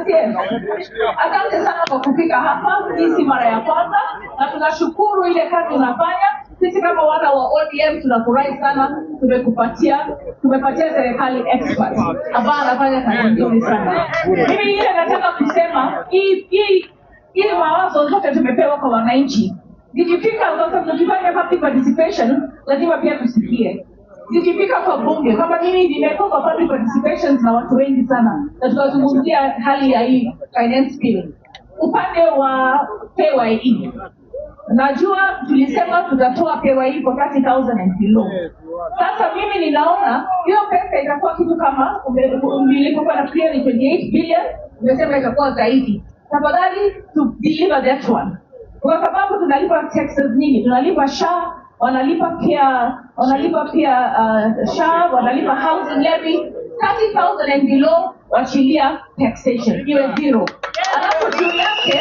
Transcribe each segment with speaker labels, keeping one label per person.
Speaker 1: Bwana CS, asante sana kwa kufika hapa. Hii si mara ya kwanza, na tunashukuru ile kazi unafanya. Sisi kama wana wa ODM tunafurahi sana, tumepatia serikali expert ambaye anafanya kazi nzuri sana. Mimi ile nataka kusema, hii mawazo zote tumepewa kwa wananchi, zikifika sasa, tukifanya public participation lazima pia tusikie zikifika kwa bunge. Kama mimi nimekuwa kwa public participations na watu wengi sana, na tukazungumzia hali ya hii finance bill. Upande wa PAYE, najua tulisema tutatoa PAYE kwa 30,000 and below. Sasa mimi ninaona hiyo pesa itakuwa kitu kama nilipokuwa nafikiria ni 28 billion, umesema itakuwa zaidi. Tafadhali to deliver that one, kwa sababu tunalipa taxes nyingi, tunalipa SHA, wanalipa pia SHA, wanalipa housing levy. 30,000 and below, wachilia taxation iwe zero. Alafu juu yake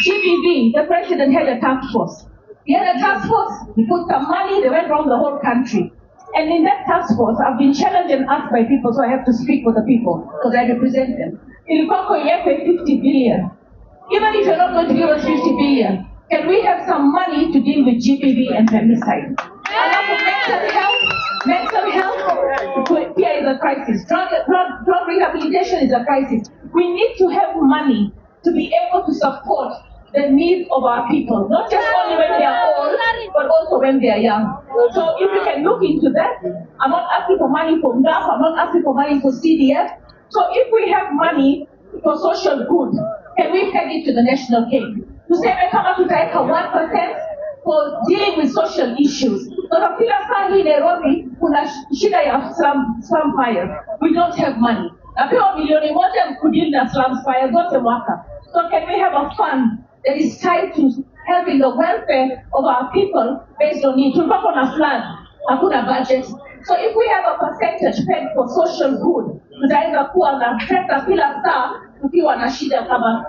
Speaker 1: GBV, the president had a task force. He had a task force, he put some money, they went round the whole country. And in that task force, I've been challenged and asked by people, so I have to speak for the people because I represent them. Ilikuwa iwekwe 50 billion. Even if you're not going to give us 50 billion, can we have some money to deal with GBV and femicide? Alafu mental health here is a crisis. Drug rehabilitation is a crisis. We need to have money to be able to support the needs of our people, not just only when they are old, but also when they are young. So if you can look into that, I'm not asking for money for NGAAF, I'm not asking for money for CDF. So if we have money for social good, can we peg it to the national cake? Tuseme kama tutaweka 1% for dealing with social issues. Sasa kila saa hii Nairobi kuna shida ya slum fires. We don't have money. Napewa milioni 1 kudeal na slum fire zote mwaka. So can we have a fund that is tied to helping the welfare of our people based on need? Tulikuwa na flood, hakuna budget. So if we have a percentage pegged for social good, tutaweza kuwa na pesa kila saa tukiwa na shida kama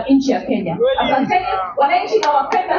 Speaker 1: nchi ya Kenya. Asanteni wananchi, nawapenda.